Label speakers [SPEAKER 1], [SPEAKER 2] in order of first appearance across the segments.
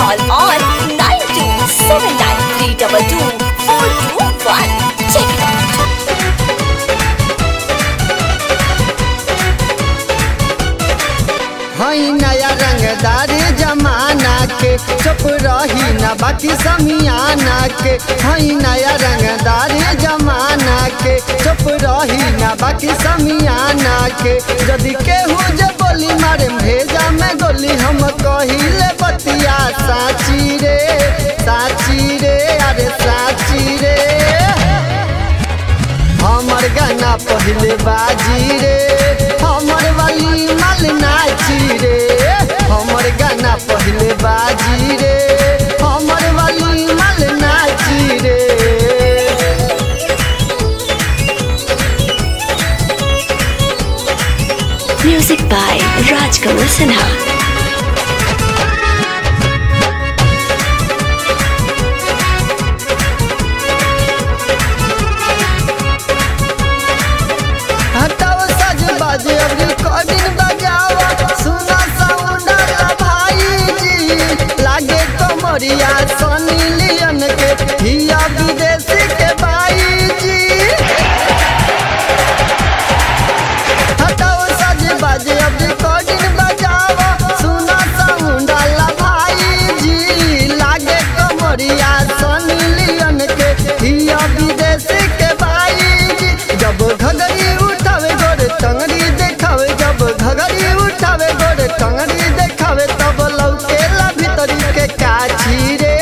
[SPEAKER 1] Call on 9279322421. Check it out.
[SPEAKER 2] हई नया रंगदारी जमाना के, चुप रही ना बाकी समियाना के। हई नया रंगदारी जमाना के, चुप रही ना बाकी समियाना के। यदि केहू जे बोली मारे भेजा में गोली, हम कहिले बतिया साची रे, साची रे, अरे साची रे। हमर गाना पहले बाजी रे, हमर वाली माल नाची रे। हमर गाना पहले बाजी रे, हमर वाली माल नाची रे।
[SPEAKER 1] Music by Rajkamal Sinha.
[SPEAKER 2] हटाओ साज बाजे अब रिकॉर्डिंग बजावा, सुना साउंड भाई जी। लागे कमरिया सनी लियोन के, हिया विदेशी के बाई जी। हटाओ साज बाजे अब रिकॉर्डिंग बजावा, सुना साउंड भाई जी। लागे कमरिया सनी लियोन के, हिया विदेशी के बाई जी। जब घघरी उठावे गोर टंगरी देखावे, जब घघरी उठावे गोर टंगरी देखावे, तब लौकेला भीतरी के काची रे,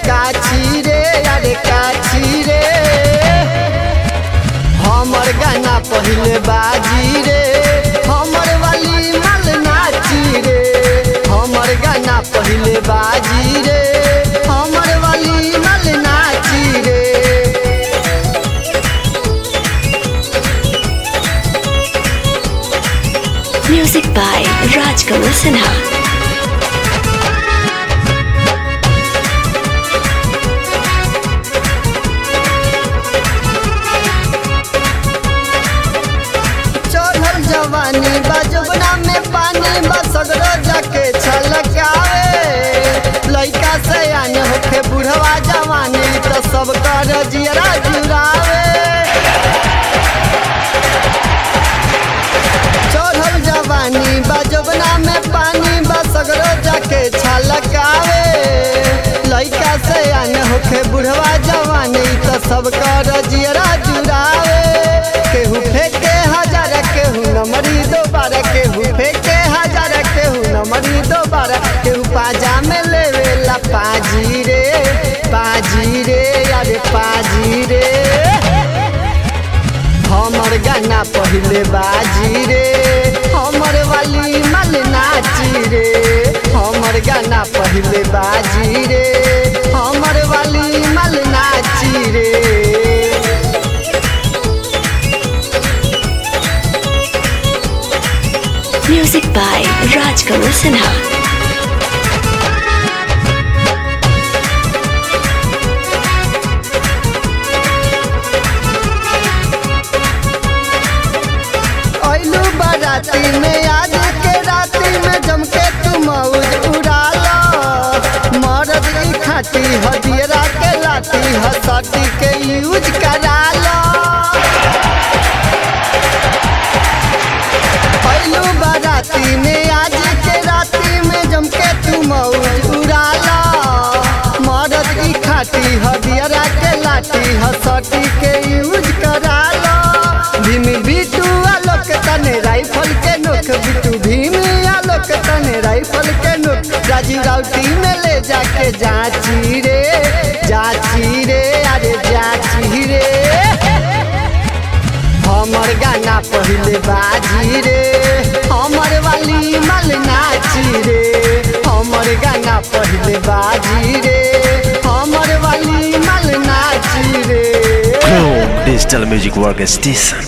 [SPEAKER 2] काची रे, अरे काची रे। हमर गाना पहले बाजी रे, हमर वाली माल नाची रे। हमर गाना पहले बाजी रे, हमर वाली माल नाची रे।
[SPEAKER 1] Music by Rajkamal Sinha.
[SPEAKER 2] चढ़ल जवानी बजबना में पानी बा, सगरो जाके छलकावे। लइका से आने होखे बुढ़वा जवानी, तो सब कर जियरा जुड़ावे। चढ़ल जवानी बजबना में पानी बा, सगरो जाके छलकावे। लइका से आने होखे बुढ़वा जवानी, तो सब कर जियरा जुड़ावे। केहू फेंके हजार केहू नमरी दोबारा, केहू फेंके हजार केहू नमरी दोबारा, केहू पाजा में लेवेला पाजी रे, पाजी रे, अरे पाजी रे। हमर गाना पहले बाजी रे, हमर वाली माल नाची रे। हमर गाना पहले बाजी रे, हमर वाली माल नाची रे।
[SPEAKER 1] Music by Rajkamal Sinha.
[SPEAKER 2] ऐलू बाराती में आज के राती में जमके तू मौज उड़ाला। मरद ई खाटी हदियरा के लाठी, हसटी के यूज कराला। ऐलू बाराती में आज के राती में जमके तू मौज उड़ाला। मरद ई खाटी हदियरा के लाठी, हसटी के यूज कराला। भीम बिटू आलोक तने राइफल के नोक, बिटू भीम आलोक तने राइफल के नोक, राजीव राउटी में ले जाके जाची रे, जाची रे, अरे जाची रे। हमर गाना पहले बाजी रे, हमर वाली माल नाची रे। हमर गाना पहले बाजी रे, हमर वाली माल नाची रे।
[SPEAKER 3] Chrome Digital Music Work Station.